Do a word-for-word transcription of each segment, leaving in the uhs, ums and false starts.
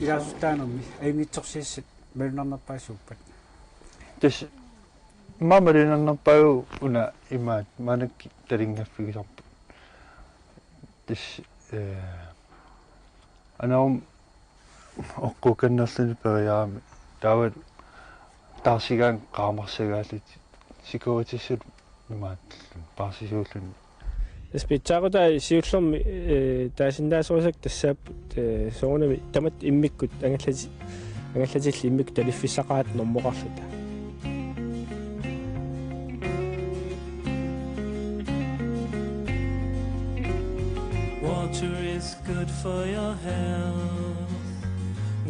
Ilaasortaanermi ajunngitsorsiassat malunnarnerpaasuuppat? Tassa maani malunnarnerpaajuvoq una imaat maannakkut talinngaffigisarput. Tassa, eh, anormi oqqukannerluni periarami. Taava taarsigaanni qaamarsagaallutik sikuutissat imaat paarsisuulluni. Tassa pitsaaqutai siullermik, eh, taasinnaasorisakka tassaapput, eh, soorunami tamatta immikkut angallati-, angallatillu immikkut taliffissaqaratta normoqarluta. Water is good for your health.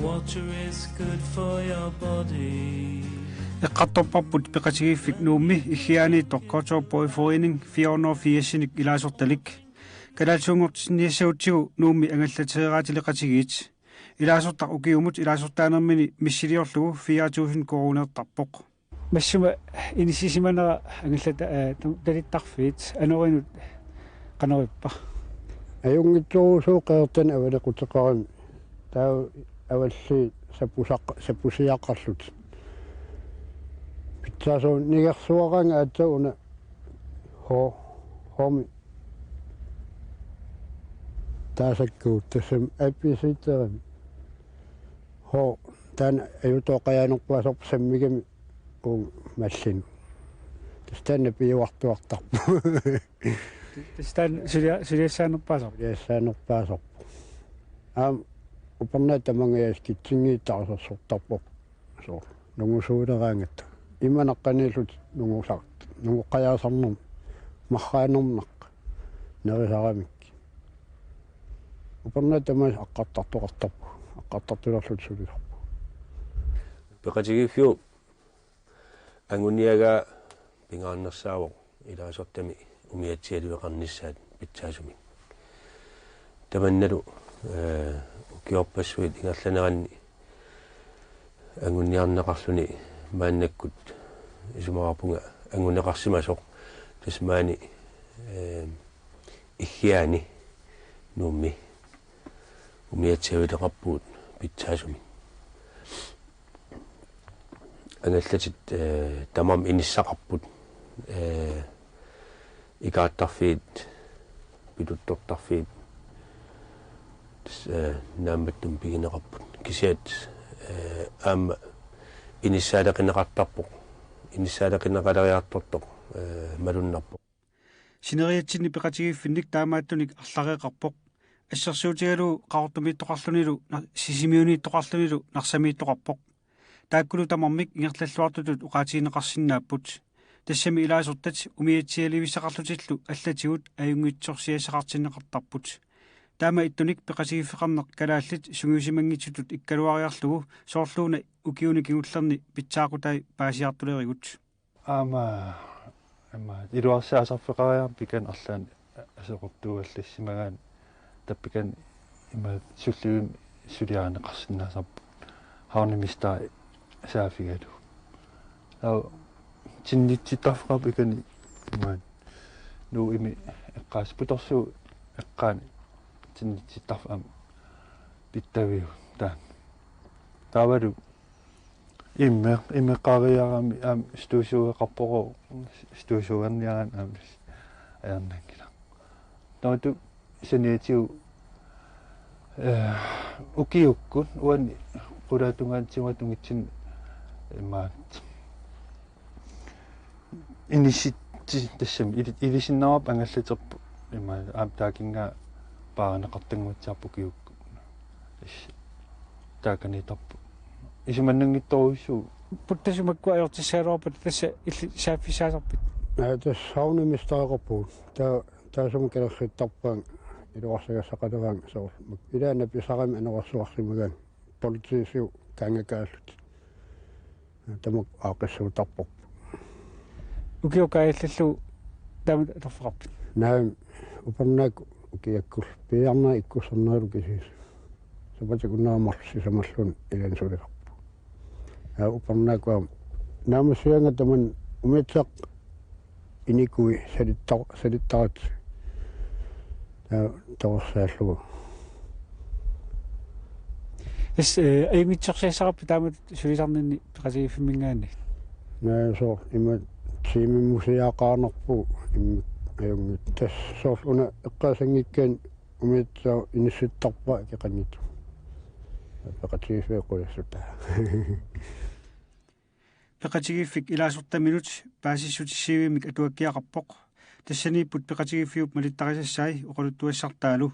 Water is good for your body. Eqqartorparput peqatigiiffik Nuummi Iggiaaniittoq K T H-p Forening fire hundrede og firsinik ilaasortalik. Kalaallisuunngortinniassagutsigu Nuummi angallateeraatiliqatigiit. Ilaasortaq ukiumut ilaasortaanermini missiliorlugu fire tusind koruuneertarpoq. Massuma inissisimanera angallata-, eh, tu-, talittarfiit anorinut qanoq ippa? Ajunngitsorujussuuvoq qeqertanik avalequteqarami. Taava avalliit sapusaq-, sapusiaqarlutik. Pitsaasunik nigersuaqaanga aatsaat una ho-, homi. Taasakkuut tassami A B C-terami. Ho, taanna ajutooqajaanerpaasarpoq sammigami uunga mallinnut. Tassa taanna piuartuartarpoq. Tassa taanna sulia-, suliassaanerpaasarpoq. Suliassaanerpaasarpoq. Aamma upernaat tamangajaat skitsinngitsoq taarsersortarpoq. Soorlu nungusuuleraangatta. Ima naqqaniillutik nungusartut. Nungoqqajaasarnermut. Marraanermut nerisaramik. Upernaat tamaasa aqqartartoqartarpoq. Aqqartartulerlutik sulisarput. Peqatigiiffiup anguniagaa pingaarnersaavoq ilaasortami umiatsialiveqarnissaat pitsaasumik. Tamannalu, eh, ukiorpassuit ingerlaneranni anguniarneqarluni maannakkut isumaqarpunga anguneqarsimasoq tassa maani, eh, Iggiani Nuummi umiatsiavileqarpugut pitsaasumik. Angallatit, eh, tamarmik inissaqarput, eh, ikaattarfiit, pituttortarfiit, tassa, eh, naammattumik pigineqarput. Kisianni, eh, aamma inissaaleqineqartarpoq, inissaaleqineqaleriartortoq, eh, malunnarpoq. Sineriatsinni peqatigiiffinnik taamaattunik arlareeqarpoq. Assersuutigalugu Qaqortumiittoqarlunilu na-, Sisimiuniittoqarlunilu Narsamiittoqarpoq. Taakkulu tamarmik ingerlalluartutut oqaatigineqarsinnaapput. Tassami ilaasortat umiatsialivissaqarlutillu allatigut ajunngitsorsiassaqartinneqartarput. Taama ittunik peqatigiiffeqarneq kalaallit sungiusimanngitsutut ikkaluariarlugu soorluuna ukiuni kingullerni pitsaaqutai paasiartulerigut. Aamma, aamma iluarsaasarfeqariarmat pikani arlaanni aseqortuugallassimagaanni taava pikani ima sullivimmi suliarineqarsinnaasarput havnemesteri saaffigalugu. Taava tinnitsittarfeqarpoq pikani ima Nuummi eqqaas-, Putorsuup eqqaani tinnitsittarfik aamma pitsaviuvoq taanna. Taavalu imme-, imeqqaariarami aamma støvsugeqarpoq, støvsugerniaraanni aamma ajornanngilaq. Taava saniatigut, eh, ukiukkut uani qulaatungaani tigunga tungitsinni imaat inissitsi-, tassami ili-, ilisinnaarput angallaterput imaat aamma taakinnga paarineqartannguatsiarput ukiukkut. Is-, taakaniittarput. Isumannanngitsorujussuuvoq. Puttasumakkua ajortissagaluarpata tassa illit saaffissaasarpit? Aa, tassa havnemestereqarpugut. Taa-, taassuma kalerrittarpaannga iluarsagassaqaleraannga soorlu. Ilaanni pisarami anorersuarsimagaannga. Politiisiu kaangakaallutik. Tamakku aaqqissuuttarparput. Ukioq kaajallallugu taama atorfeqarpit? Naamik, upernaakkut ukiakkullu. Piiarnerit ikkussannerlu kisiisa. Sapaatip akunneri marluk sisamalluunniit ilaanni sulisarput. Aa, upernaakkut aamma. Naammassigaannga tamanna umiatsiaq inikui salitta-, salittaratsigit. Taava torersaallugu. Tassa, eh, ajunngitsorsiassaqarpit taamatut sulisarninni peqatigiiffimminngaanniit? Naa, soorlu ima tiimimmusiaqaanarpu imma ajunngit-, tassa soorlu una eqqaasanngikkaanni umiatsiaq inissittarpaa ikeqanngitsoq. Peqatigiiffiit qujassutaa. Peqatigiiffik ilaasortaminut paasissutissiivimmi atuakkiaqarpoq. Tassaniipput peqatigiiffiup malittarisassai oqaluttuassartaalu.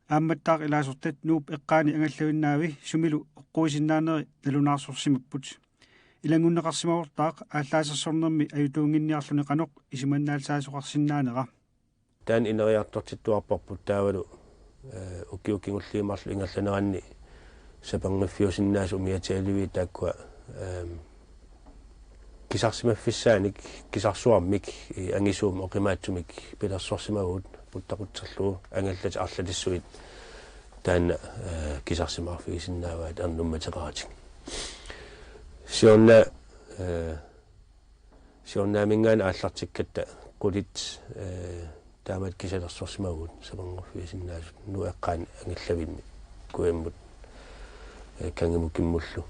Aammattaaq ilaasortat Nuup eqqaani angallavinnaavi sumilu oqquisinnaaneri nalunaarsorsimapput. Ilanngunneqarsimavortaaq aallaasersornermi ajutuunnginniarluni qanoq isumannaallisaasoqarsinnaanera. Taanna ineriartortittuarparput taavalu, eh, ukiut kingulliit marluk ingerlaneranni saperngiffiusinnaasut umiatsialiviit taakkua, ehm, kisarsimaffissaanik kisarsuarmik, eh, angisuumik oqimaatsumik pilersorsimavagut puttaqutserlugu angallatit arlalissuit taanna, eh, kisarsimaarfigisinnaavaat ernummateqaratik. Siorna, eh, Siornaaminngaanniit aallartikkatta qulit, eh, taamatut kisalersorsimavagut saperngiffiusinnaasut Nuup eqqaani angallavinni kujammut, eh, kangimukimmullu.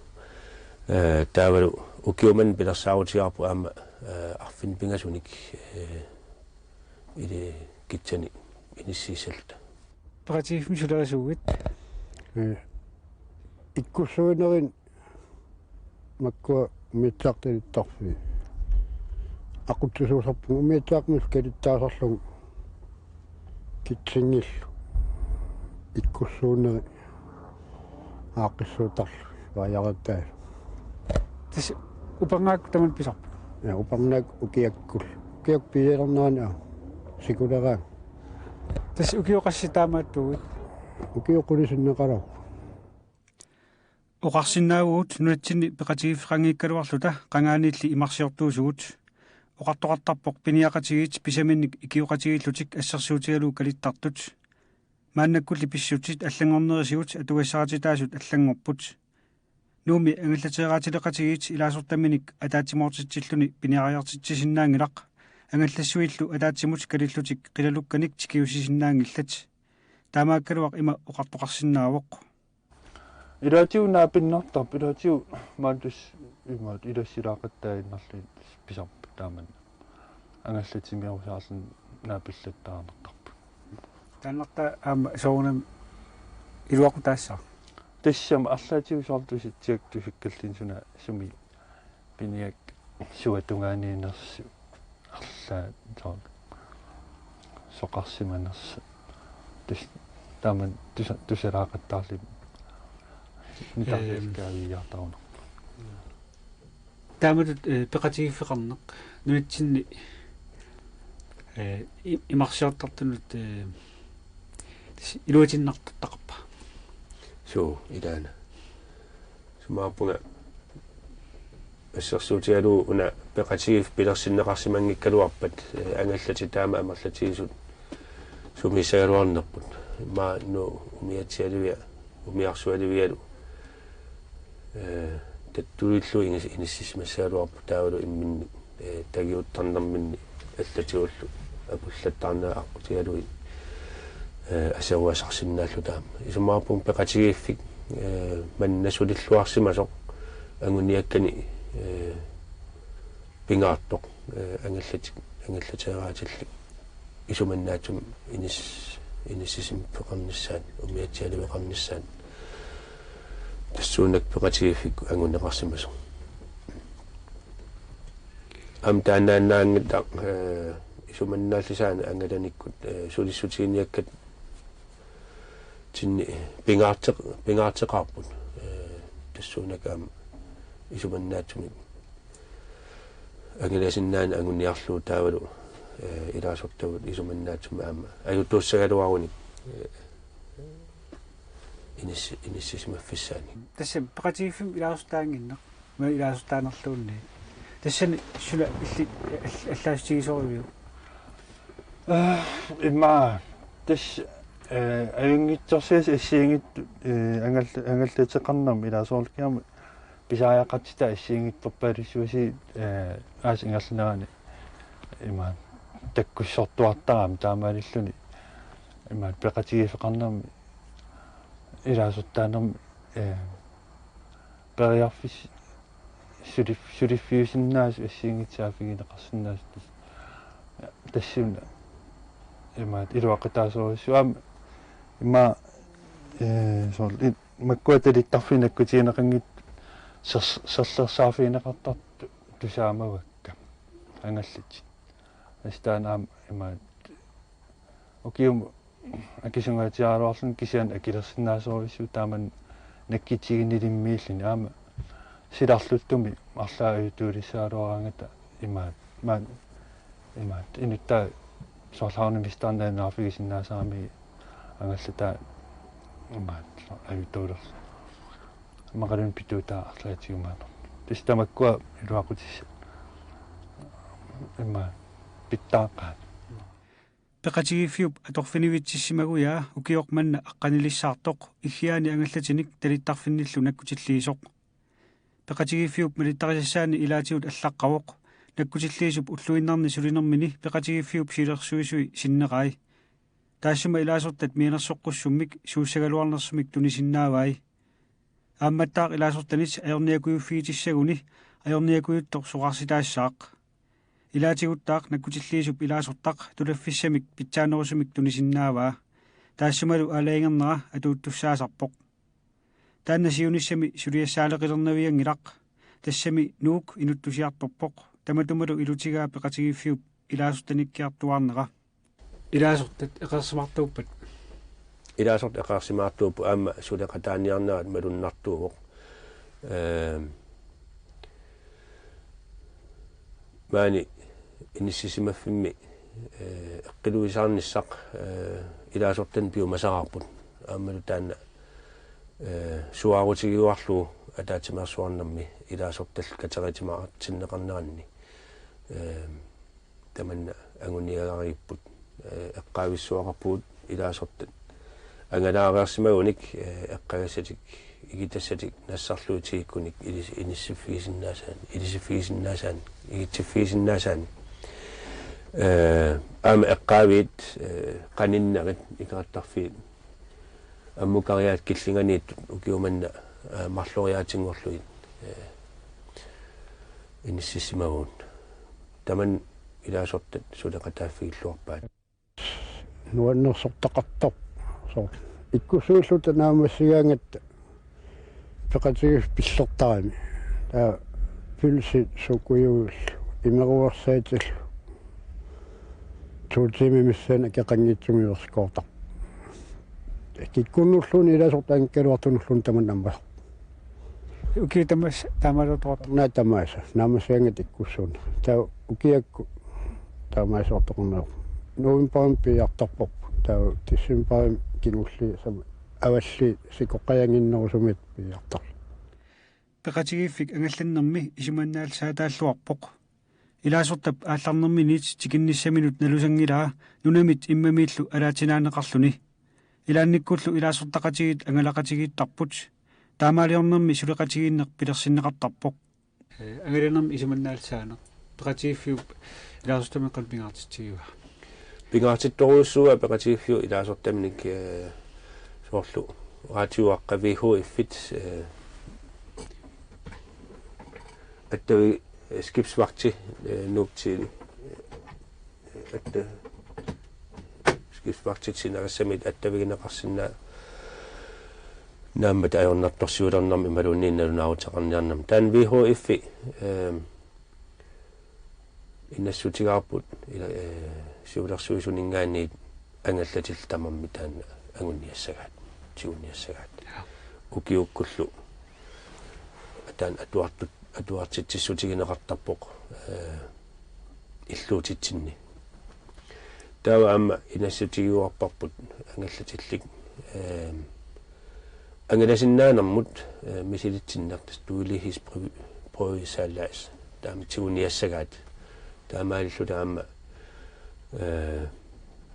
Eh, taavalu ukiut manna pilersaarutigaarput aamma, eh, arfineq-pingasunik, eh, ili kitsani inissiissalluta. Peqatigiiffimmi sulerisuuit? Eh, ikkussuinerit makkua umiatsiaq talittarfii. Aqutsisuusarpunga umiatsiaq miss kalittaasarlugu kitsinngillu. Ikkussuinerit aaqqissuuttarlugit vaajarattai. Tassa upernaakkut tamanna pisarput? Ja, upernaakkut ukiakkut. Ukiakkut piialernerani aamma. Sikuleraangat. Tassa ukiut qassit taamaattuugit? Ukiut qulit sinneqalaarput. Oqarsinnaavugut nunatsinni peqatigiiffeqanngikkaluarluta qangaaniilli imarsiortuusugut. Oqartoqartarpoq piniaqatigiit pisaminnik ikioqatigiillutik assersuutigalugu kalittartut. Maannakkulli pissutsit allanngornerisigut atugassarititaasut allanngorput. Nuummi angallateeraatileqatigiit ilaasortaminik ataatsimoortitsilluni piniariartitsisinnaanngilaq. Angallassuillu ataatsimut kalillutik qilalukkanik tikiussisinnaanngillat. Taamaakkaluaq ima oqartoqarsinnaavoq. Ilaatigut naapinnartarput, ilaatigut maanna tassa imaattoq ilassilaaqattaaginnarlugit pisarput taamanna. Angallatimiuusaarluni naapillattaarnartarput. Taannartaa aamma soorunami iluaqutaassaaq. Tassami arlaatigut soorlu tusitsiak tusikkallin suna sumi piniak suatungaaniinnersu arlaat soorlu soqarsimanersu. Tus-, taamanna tusa-, tusalaaqattaarluni nitaarsiassakaaviiaartarunarpoq. Taamatut, eh, peqatigiiffeqarneq nunatsinni, eh, i-, imarsiortartunut, eh, s-, iluatinnartortaqarpa? Suu, ilaana. Isumaqarpunga assersuutigalugu una peqatigiiffik pilersinneqarsimanngikkaluarpat, eh, angallatit taama amerlatigisut sumiissagaluarnerput. Immaqa Nuup umiatsialivia, umiarsualivialu, eh, tattuillu inis-, inissisimassagaluarput taavalu imminni, eh, tagiuttarnerminni allatigullu apullattaarnerat aqqutigalugit, eh, aseruasarsinnaalluta aamma. Isumaqarpunga peqatigiiffik, eh, manna sulilluarsimasoq anguniakkani, eh, pingaartoq, eh, angallatik, angallateeraatillit isumannaatsumik inis-, inissisimaffeqarnissaat, umiatsialiveqarnissaat. Tassuunakkut peqatigiiffik anguneqarsimasoq. Aamma taannaannaanngitsoq, eh, isumannaallisaaneq angalanikkut, eh, sulissutiginiakkatsinni pingaarteq-, pingaarteqaarput. Eh, tassuunakkut aamma isumannaatsumik angalasinnaaneq anguniarlugu taavalu, eh, ilaasortavut isumannaatsumik aamma ajutuussagaluarunik, eh, inis-, inissisimaffissaannik. Tassami peqatigiiffimmi ilaasortaannginneq, ima ilaasortaanerluunniit. Tassani suna illit all-, allaasutigisorivigit? Eh, immaqa tassa, eh, ajunngitsorsiassat assigiinngitsut, eh, angalla-, angallateqarnermi ilaa soorlu kingorna pisariaqartitat assigiinngitsorpaalussuasi, eh, aasaq ingerlanerani ima takkussortuartarami taamaalilluni ima peqatigiiffeqarnermi ilaasortaanermi Ee, periarfis-, sulif-, suliffiusinnaasut assigiinngitsut saaffigineqarsinnaasut tas-, tassuuna imaattoq iluaqutaasorujussuuvoq aamma ima, ee, soorlu i-, makkua talittarfiit nakkutigineqanngitsut sers-, serlersaarfigineqartartut tusaamavakka angallatit. Tassa taanna aamma imaattoq ukiumut akisungaatsiaraluarluni kisianni akilersinnaasorujussuuvoq taamani nakkutiginnilimmiilluni aamma silarluttumik arlaat ajutuulissagaluaraangata imaat-, maani imaattoq inuttaa soorluarnimistaanernaarfigisinnaasarami angallataa imaattoq ajutuulerlugu. Immaqaluunniit pituutaa arlaatigut maani. Tassa tamakkua iluaqutissat. Immaqa pitsaaqqaat. Peqatigiiffiup atorfinivitsissimagujaa ukioq manna aqqanilissaartoq Iggiaani angallatinik talittarfinnillu nakkutilliisoq. Peqatigiiffiup malittarisassaani ilaatigut allaqqavoq, nakkutilliisup ulluinnarni sulinermini peqatigiiffiup siulersuisui sinnerai. Taassuma ilaasortat mianersoqqussummik suussagaluarnersumik tunisinnaavai. Aammattaaq ilaasortanit ajorniakujuffigitissaguni ajorniakujuttoq soqarsitaassaaq. Ilaatiguttaaq nakkutilliisup ilaasortaq tulaffissamik pitsaanerusumik tunisinnaavaa. Taassumalu aalajangernera atuuttussaasarpoq. Taanna siunissami suliassaaleqilernavianngilaq. Tassami Nuuk inuttusiartorpoq. Tamatumalu ilutigaa peqatigiiffiup ilaasortanikkiartuaarnera. Ilaasortat eqeersimaartuuppat? Ilaasortat eqeersimaartuupput aamma suleqataaniarnerat malunnartuuvoq. Ehm, maani inissisimaffimmi, eh, eqqiluisaarnissaq, eh, ilaasortanik piumasaqaarput. Aammalu taanna, eh, suaarutigiuarlugu ataatsimeersuarnermi ilaasortallu kateritimaartinneqarneranni. Ehm, tamanna anguniagariipput, eh, eqqaavissuaqarpugut ilaasortat angalaareersimagunik, eh, eqqagassatik ikitassatik nassarluutigiikkunik ilis-, inissiffigisinnaasaannik, inissiffigisinnaasaannik, ikitsiffigisinnaasaanik. Eh, aamma eqqaaviit, eh, qaninnerit ikerttarfiit ammukariaat killinganiittut ukiumanna, eh, marloriaatinngorlugit, eh, inississimavugut. Tamanna ilaasortat suleqataaffigilluarpaat. Nuannersortaqartarpoq. Soorlu ikkussuulluta naammassigaangatta peqatigiiffik pillertarami. Taava pølsit sukujuullu imeruersaatillu to tiimit missaanni akeqanngitsumik verskoortarpoq. Kikkunnulluunniit ilaasortat angikkaluartunulluunniit tamanna ammasarpoq. Ukiut tamaasa taamaaleruttortarput? Naa tamaasa. Naammassigaangatta ikkussuunneq. Taava ukiakkut taamaasoortoqarneq. Novembarimi piiartarparput. Taava decembarimi kingulliit sama avalliit sikoqqajaannginnerusumik piiartarput. Peqatigiiffik angallannermi isumannaallisaataalluarpoq. Ilaasortap aallarnerminiit tikinnissaminut nalusanngilaa nunamit immamiillu alaatsinaanneqarluni. Ilaannikkullu ilaasortaqatigiit angalaqatigiittarput. Taamaaliornermi suleqatigiinneq pilersinneqartarpoq. Eh, angalanermi isumannaallisaaneq. Peqatigiiffiup ilaasortamik qanoq pingaartitsigivaa? Pingaartittorujussuuaa peqatigiiffiup ilaasortaminik, eh, soorlu raatiuaqqat V H F-it, eh, attavi-, skibsvagti, eh, Nuuk til, eh, atta-, skibsvagtit sineriassamit attavigineqarsinnaa-, naammat ajornartorsiulernermi imaluunniit nalunaaruteqarniarnermi. Taanna V H F-i, ehm, inassutigaarput ila, eh, siulersuisuninngaanniit angallatillu tamarmik taanna anguniassagaat, tiguniassagaat. Ukiukkullu taanna atuartut-, atuartitsissutigineqartarpoq, eh, illuutitsinni. Taava aamma inassutigiuarparput angallatillit, ehm, angalasinnaanermut, eh, misilitsinnaq tassa dødelighedsprøve-, prøvesejlads. Taama tiguniassagaat. Taamaalilluta aamma, eh,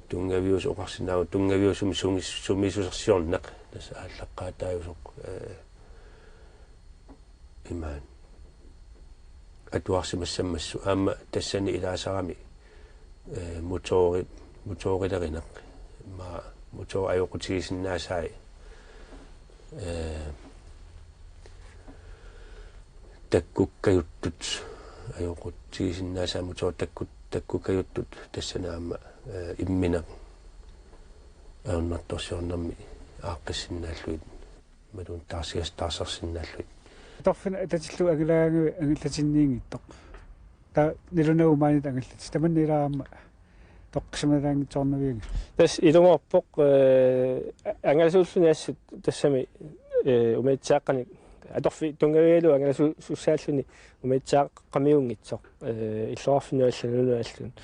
tunngaviusoq oqarsinnaavugut, tunngaviusumik sumi-, sumisussersiorneq. Tassa aallaqqaataajusoq, eh, imaat atuarsimassammassuk. Aamma tassani ilaasarami, eh, motori-, motorilerineq. Immaqa motori ajoqutigisinnaasai, eh, takkukkajuttut, ajoqutigisinnaasaammata takkut takkukkajuttut tassani aamma, eh, imminaq ajornartorsiornermi aaqqissinnaallutik, imaluunniit taarsigas taarsersinnaallugit. Atorfineq atatillugu angilaangavit angallatinniinngitsoq. Taava nalunagu maaniittut angallatit. Tamanna ilaamma toqqissimalaanngitsoornavianngilaq. Tassa ilumoorpoq, eh, angalasuulluni assut tassami, eh, umiatsiaaqqanik atorfik tunngavigalugu angalasuussaalluni umiatsiaaqqamiunngitsoq, eh, illoqarfinnut allanut nalunanut allanut.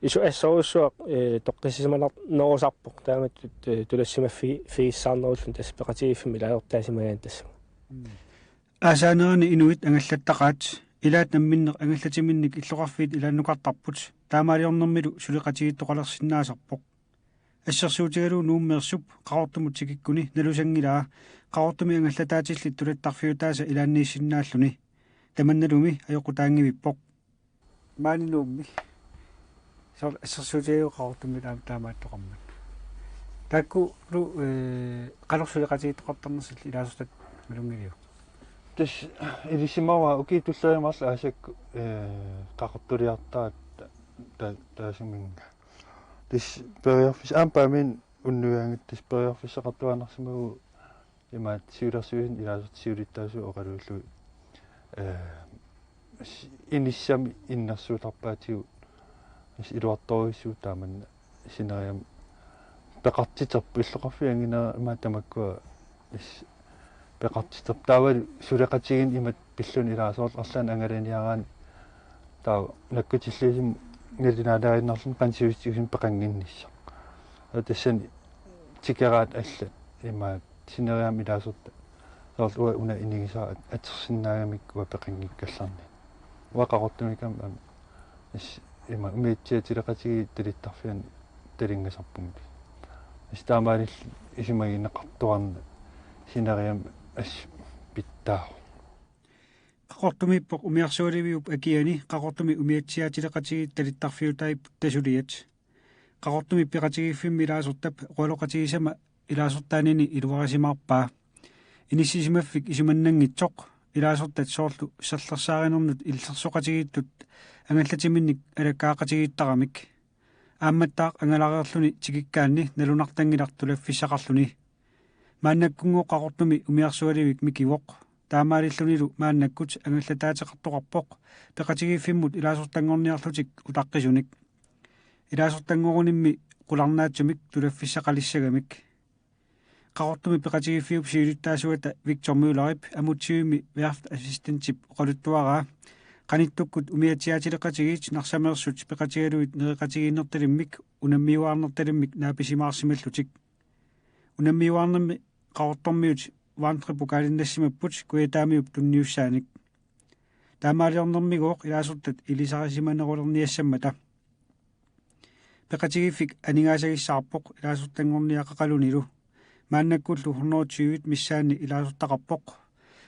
Isu-, assorujussuaq, eh, toqqissisimanarnerusarpoq taamatut, eh, tulassimaffi-, figissaarnerulluni tassa peqatigiiffimmi ilaasortaasimagaanni tassa. Mm. Aasaanerani inuit angallattaqaat, ilaat namminneq angallatiminnik illoqarfiit ilaannukartarput, taamaaliornermilu suleqatigiittoqalersinnaasarpoq. Assersuutigalugu Nuummeersup Qaqortumut tikikkuni nalusanngilaa Qaqortumi angallataatillit tulattarfiutaasa ilaanniissinnaalluni. Tamannalumi ajoqutaanngivippoq. Maani Nuummi. Soorlu assersuutigalugu Qaqortummi taam-, taamaattoqarmat. Taakkulu, eh, qanoq suleqatigiittoqartarnersullu ilaasortat malunngiviuk? Tassa ilisimavara ukiut tulleriiaat marluk aasakkut, eh, qaqortuliartaat ta-, ta-, taassuminnga. Tassa periarfis-, aamma Paamiunut unnuiaanngitsoq, tassa periarfissaqartuaannarsimavugut imaattoq siulersuisuni ilaasortat siulittaasuat oqaluullugit. Eh, s-, inissami innersuutarpaatigut, s-, iluartorujussuuvoq taamanna sineriammi peqartiterput illoqarfiit anginerit imaattoq tamakkua, s-, peqartiterput taavalu suleqatigiinneq imatut pilluni ilaasortat arlaannik angalaniaraanni taava nakkutilliisumik nalunaaleriinnarluni qanoq sivisutigisumik peqannginnissaq. Taava tassani tikeraat allat imaattoq sineriammi ilaasortat. Soorlu uanga una inigisara at-, atorsinnaagamikku uanga peqanngikkallarninni. Uanga Qaqortumikkut aamma, aamma, is-, ima umiatsiaatileqatigiit talittarfianni talinngasarpunga. Is taamaalilluni isumagineqartuarneq sineriammi assut pitsaavoq. Qaqortumiippoq umiarsualiviup akiani Qaqortumi umiatsiaatileqatigiit talittarfiutaapput tasuliat. Qaqortumi peqatigiiffimmi ilaasortap oqaloqatigisama ilaasortaanini iluarisimaarpaa. Inissisimaffik isumannanngitsoq ilaasortat soorlu serlersaarinermut illersoqatigiittut angallatiminnik alakkaaqatigiittaramik. Aammattaaq angalareerluni tikikkaanni nalunartanngilaq tulaffissaqarluni. Maannakkunngooq Qaqortumi umiarsualivik mikivoq. Taamaalillunilu maannakkut angallataateqartoqarpoq peqatigiiffimmut ilaasortanngorniarlutik utaqqisunik. Ilaasortanngorunimmi qularnaatsumik tulaffissaqalissagamik. Qaqortumi peqatigiiffiup siulittaasuata Victor Møllerip Amutsivimmi værftassistentip oqaluttuaraa qanittukkut umiatsiaatileqatigiit Narsameersut peqatigalugit nereqatigiinnertalimmik unammiuaarnertalimmik naapisimaarsimallutik. Unammiuaarnermi Qaqortormiut Vandrepokalinnaassimapput Kujataamiup tunniussaanik. Taamaaliornermigooq ilaasortat ilisarisimanerulerniassammata. Peqatigiiffik aningaasagissaarpoq ilaasortanngorniaqaqalunilu. Maannakkullu hundrede tyve missaanni ilaasortaqarpoq.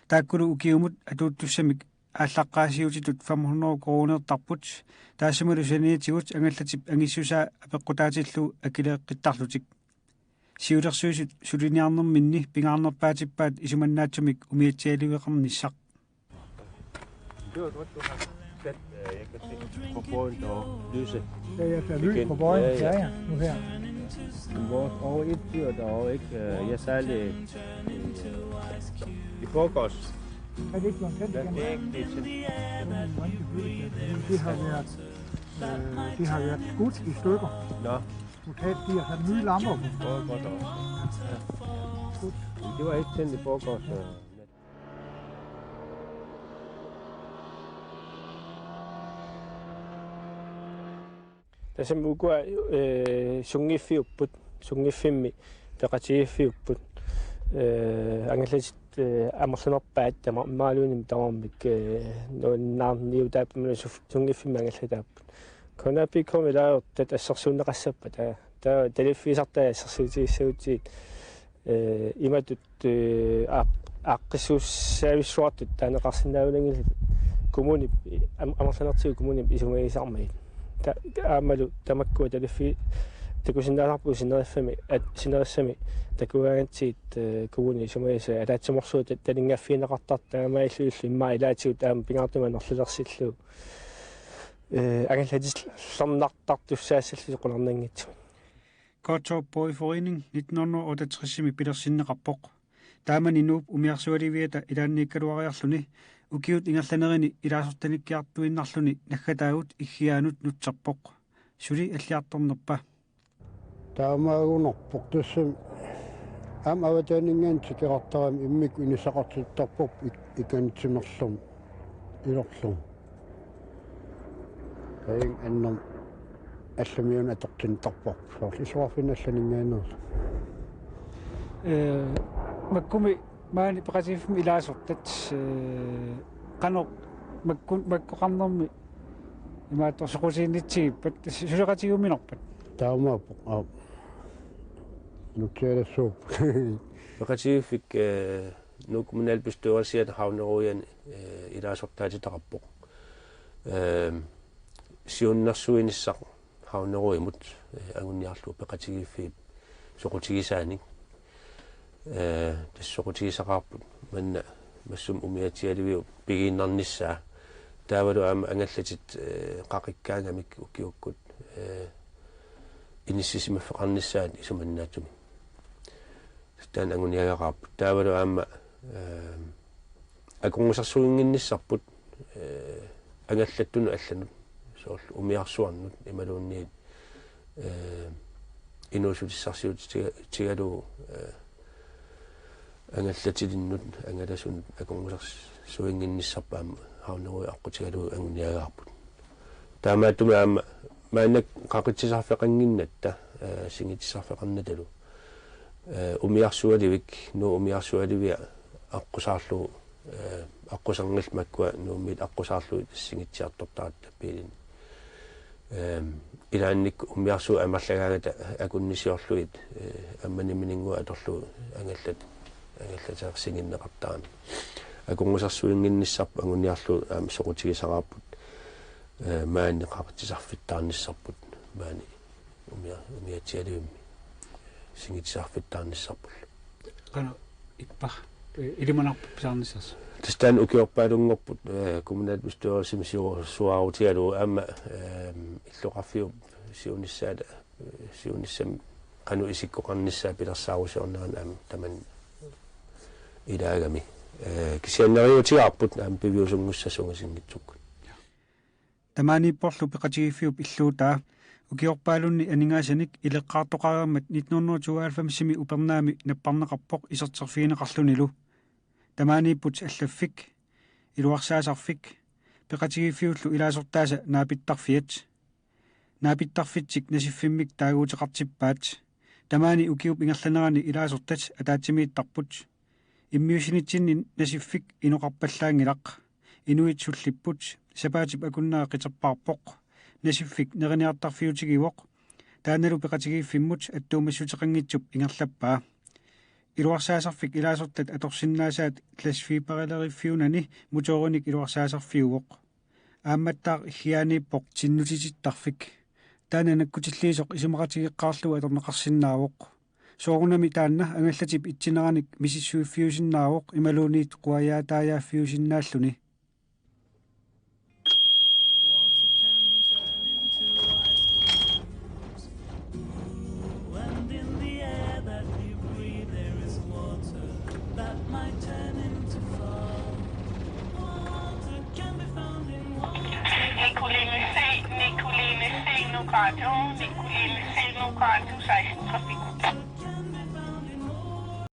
Taakkulu ukiumut atuuttussamik aallaqqaasiutitut fem hundrede koruuneertarput. Taassumalu saniatigut angallatip angissusaa apeqqutaatillugu akileeqqittarlutik. Siulersuisut suliniarnerminni pingaarnerpaatippaat isumannaatsumik umiatsialiveqarnissaq. Det var godt, du har sat, øh, jeg kan se på båden derovre. Lyse. Ja, ja, der er lys på båden. Ja, ja. Ja, ja, nu her. Vores over et fyr derovre, ikke? Øh, jeg sejlede, øh, i forgårs. Er det ikke blevet tændt igen? Ja, det er ikke blevet tændt. Det har været, øh, det har været skudt i stykker. Nå. Totalt gear, så nye lamper. Åh, godt nok. Men det var ikke tændt i forgårs, så. Tassami ukua, eh, sunngiffiupput, sunngiffimmi peqatigiiffiupput, eh, angallatit, eh, amerlanerpaat tama-, imaluunniit tamarmik, eh, nuannaarniutaapput, imaluunniit suf-, sunngiffimmi angallataapput. K N A P K-mi ilaasortat assersuunneqassappat, aa, taava taliffigisartai assersuutigissagutsigit, eh, imatut, eh, aap-, aaqqissuussaavissuartut taaneqarsinnaagunanngillat kommunip, am-, amerlanertigut kommunip isumagisarmagit. Ta-, aammalu tamakkua taliffi-, takusinnaasarput sineriffami, at-, sinerissami takugaangatsigit, eh, kommuni isumagisai ataatsimoorsuup ta-, taningaaffigineqartartoq taamaalillunilu immaqa ilaatigut aamma pingaartumik anorlilersillugu. Eh, angallatilernartartussaassallutik qularnanngitsumik. Qaqortoq Bådforening nitten hundrede og otteogtres-imi pilersinneqarpoq. Taamani Nuup umiarsualiviata ilaanniikkaluariarluni ukiut ingerlanerini ilaasortanikkiartuinnarluni naggataagut Iggiaanut nutserpoq. Suli alliartornerpa? Taamaagunarpoq, tassami aamma avataaninngaanniit tikeqartarami immikkut inissaqartittarparput ik-, ikani timerlormi ilorlormi. Taanna annerma allamiuna atortinneqartarpoq. Soorlu illoqarfinni allaninngaanneersoq. Eh, makkumi maani peqatigiiffimmi ilaasortat, eh, qanoq makkun-, makkoqarnermi imaattoq soqutiginnitsigippat, suleqatigiuminarpat? Taamaappoq, aap. Nutsialassuupput. Peqatigiiffik, eh, Nuuk kommunalbestyrelsiata Havnerådiani, eh, ilaasortaatitaqarpoq. Ehm, siunnersuinissaq Havnerådimut, eh, anguniarlugu peqatigiiffiup soqutigisaanik. Eh, tassa soqutigisaqaarput manna Massakkut umiatsialiviup pigiinnarnissaa. Taavalu aamma angallatit, eh, qaqikkaangamik ukiukkut, eh, inissisimaffeqarnissaat isumannaatsumik. Taanna anguniagaqaarput. Taavalu aamma, eh, akornusersuinnginnissarput, eh, angallattunut allanut, soorlu umiarsuarnut imaluunniit, eh, inuussutissarsiutitiga-, tigalugu, eh, angallatilinnut angalasunut akornusersuinnginnissarput aamma Havnerådi aqqutigalugu anguniagaarput. Taamaattumik aamma maannakkut qaqitsisarfeqannginnatta, eh, singitsisarfeqarnatalu, eh, umiarsualivik, Nuup umiarsualivia aqqusaarlugu, eh, aqqusernillu makkua Nuummiit aqqusaarlugit singitsiartortaratta biilini. Ehm, ilaannikkut umiarsuit amerlagaangata akunnisiorlugit, eh, aamma nammineq atorlugu angallat-, angallateersinneqartarami. Akornusersuinnginnissarput anguniarlugu aamma soqutigisaqaarput, eh, maani qaqitsisarfittaarnissarput, maani umia-, umiatsialivimmi singitsisarfittaarnissarpullu. Qanoq ippa, eh, ilimanarpoq pisarnissarsi? Tassa taanna ukiorpaalunngorput, eh, kommunalbestyrelsimi siu-, siuaarutigalugu aamma, ehm, illoqarfiup siunissaata, eh, siunissami qanoq isikkoqarnissaa pilersaarusiornerani aamma tamanna ilaagami. Eh, kisianni neriuutigaarput aamma piviusunngussasoq ungasinngitsukkut. Tamaaniipporlu peqatigiiffiup illuutaa ukiorpaalunni aningaasanik ileqqaartoqareermat nitten hundrede tooghalvfems-imi upernaami napparneqarpoq iserterfigineqarlunilu. Tamaaniipput allaffik, iluarsaasarfik, peqatigiiffiullu ilaasortaasa naapittarfiat. Naapittarfitsik nasiffimmik taaguuteqartippaat. Tamaani ukiup ingerlanerani ilaasortat ataatsimiittarput. Immiussinitsinni nasiffik inoqarpallaanngilaq. Inuit sullipput, sapaatip akunnera qiterpaarpoq. Nasiffik neriniartarfiutigivoq. Taannalu peqatigiiffimmut attuumassuteqanngitsup ingerlappaa. Iluarsaasarfik ilaasortat atorsinnaasaat glasfiberleriffiunani motorinik iluarsaasarfiuvoq. Aammattaaq Iggiaaniippoq tinnutitittarfik. Taanna nakkutilliisoq isumaqatigeeqqaarlugu atorneqarsinnaavoq. Soorunami taanna angallatip itsineranik misissuiffiusinnaavoq imaluunniit quajaataajaaffiusinnaalluni. Nikoline C, Nikoline C, Nuuk Radio, Nikoline C, Nuuk Radio, seksten trafik.